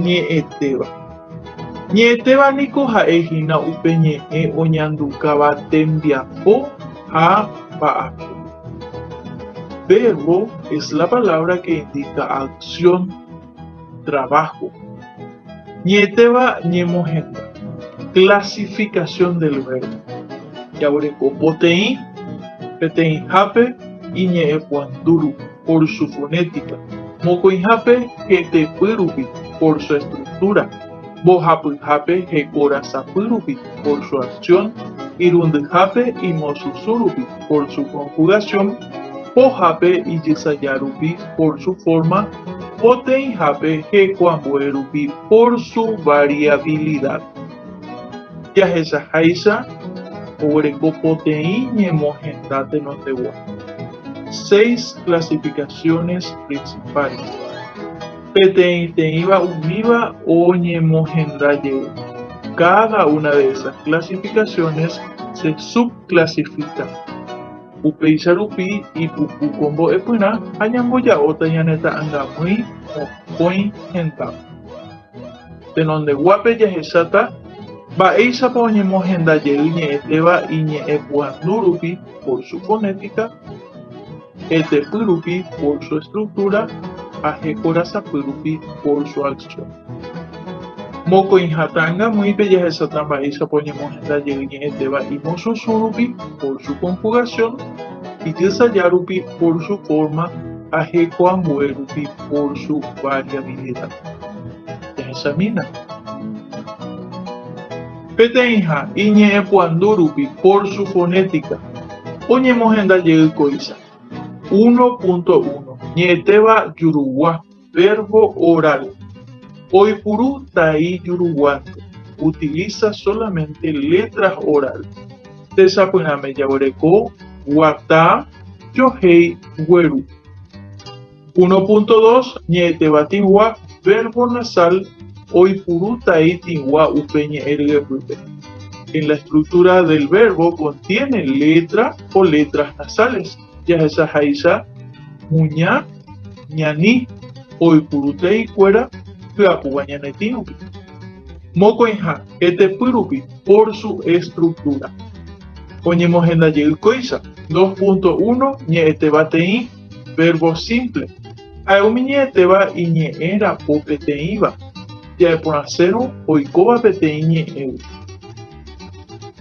Ñe'ẽtéva. Ñe'ẽtéva niko ha'e hína upe ñe'ẽ oñandukáva tembiapo ha mba'apo. Verbo es la palabra que indica acción, trabajo. Ñe'ẽtéva ñemohenda, clasificación del verbo. Jaguereko poteĩ, peteĩhápe iñe'ẽpuandu rupi, por su fonética, mokõihápe hetepy rupi, por su estructura, mbohapyhápe hekorasapy rupi, por su acción, irundyhápe imosusũ rupi, por su conjugación, pohápe ijysaja rupi, por su forma, poteĩhápe hekoambue rupi, por su variabilidad. Jahechaháicha oguereko poteĩ ñemohenda tenondegua. Seis clasificaciones principales. Peteĩteĩva umíva oñemohenda jey. Cada una de esas clasificaciones se subclasifica. Upéicha rupi ipuku ko mbo'epyrã ha ñamboja'óta ñane ta'angamýi mokõi hendápe. Tenondeguápe jahecháta mba'éichapa oñemohenda jey ñe'ẽtéva iñe'ẽpuandu rupi por su fonética, hetepy rupi por su estructura ha hekorasapy rupi por su acción. Mokõiha ta'angamýipe jahecháta mba'éichapa oñemohenda jey ñe'ẽtéva imosusũ rupi por su conjugación, ijysaja rupi por su forma ha hekoambue rupi por su variabilidad. Jahechamína. Peteĩha, iñe'ẽpuandu rupi por su fonética, oñemohenda jey kóicha, 1.1 Ñe'ẽtéva jurugua, verbo oral, oipuru tai juruguánte, utiliza solamente letras oral. Techapyrãme jaguereko, guata, johéi, gueru. 1.2 Ñe'ẽtéva tĩgua, verbo nasal, oipuru tai tĩgua upe ñe'ẽ ryepýpe. En la estructura del verbo contiene letra o letras nasales, jahechaháicha muña, ñani, oipuru teikuéra hyapúva ñane tĩ rupi. Mokõiha, hetepy rupi, por su estructura. Oñemohenda jey kóicha, 2.1 Ñe'ẽtéva teĩ, Verbo simple. Ha'e umi ñe'ẽtéva iñe'ẽ rapo peteĩva, ja'eporãsérõ oikóva peteĩ ñe'ẽgui.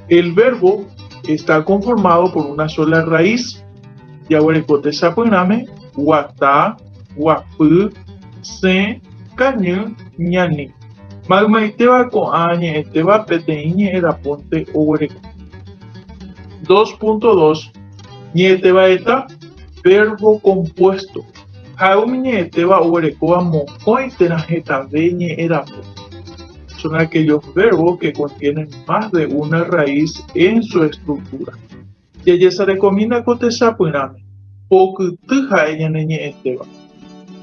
El verbo está conformado por una sola raíz, jaguereko techapyrãme, guata, guapy, sẽ, kañy, ñani. Maymaitéva ko'ã ñe'ẽtéva peteĩ ñe'ẽ rapónte oguereko. 2.2 Ñe'ẽtéva'eta, verbo compuesto. Ha'e umi ñe'ẽtéva oguerekóva mokõi térã hetave ñe'ẽ rapo. Son aquellos verbos que contienen más de una raíz en su estructura. Jajesarekomína ko techapyrãme, pokyty ha'e ñane ñe'ẽtéva.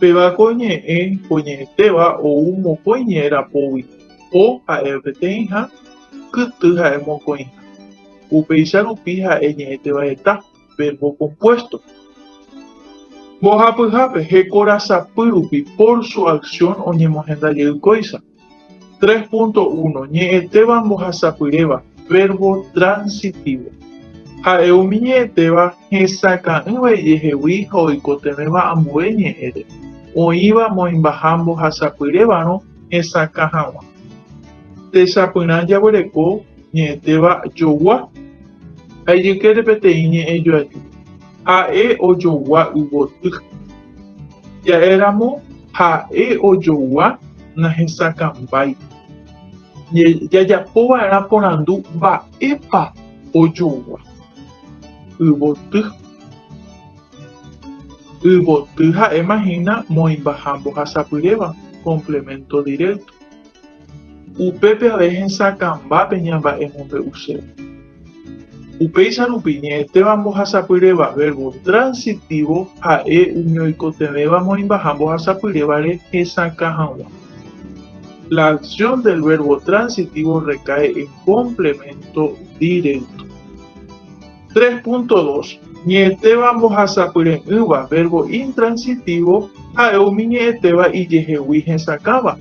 Péva ko ñe'ẽ ko ñe'ẽtéva ou mokõi ñe'ẽ rapógui, po ha'e peteĩha, kyty ha'e mokõiha. Upéicha rupi ha'e ñe'ẽtéva heta, verbo compuesto. Mbohapyhápe, hekorasapy rupi, por su acción oñemohenda jey kóicha. 3.1 Ñe'ẽtéva mbohasapyréva, verbo transitivo. Ha'e umi ñe'ẽtéva hesakã'ỹva ijehegui ha oikotevẽva ambue ñe'ẽre, oĩva moĩmbaha mbohasapyrévarõ hesakã hag̃ua. Techapyrã jaguereko ñe'ẽtéva jogua ha ijykére peteĩ ñe'ẽ joaju. Ha'e ojogua yvoty. Ja'éramo ha'e ojogua nahesakãmbái. Jajapo va'erã porandu mba'épa ojogua yvoty. Yvoty ha'éma hína moĩmbaha mbohasapyréva, complemento directo. Upépe ave hesakãmba pe ñamba'emombe'uséva. Upéicha rupi ñe'ẽtéva mbohasapyréva verbo transitivo ha'e umi oikotevẽva moĩmbaha mbohasapyrévare hesakã hag̃ua. La acción del verbo transitivo recae en complemento directo. 3.2. Ñe'ẽtéva mbohasapyre'ỹva verbo intransitivo ha'e umi ñe'ẽtéva ijehegui hesakãva.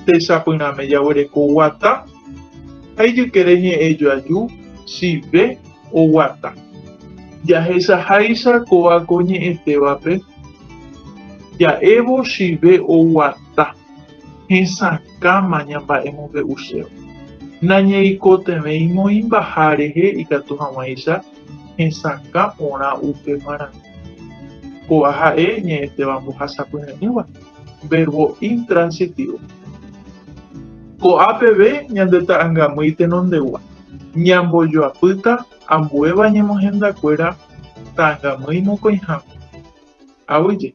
Techapyrãme jaguereko guata ha ijykére ñe'ẽ joaju chive oguata. Jahechaháicha kóva ko ñe'ẽtévape ja'évo chive oguata hesakãma ñamba'emombe'uséva. Nañaikotevẽi moĩmbaha rehe ikatu hag̃uáicha hesakã porã upe marandu. Kóva ha'e ñe'ẽtéva mbohasapyre'ỹva. Verbo intransitivo. Ko'a peve ñande ta'angamýi tenondegua, ñambojoapýta ambuéva ñemohendakuéra ta'angamýi mokõiháme. Aguyje.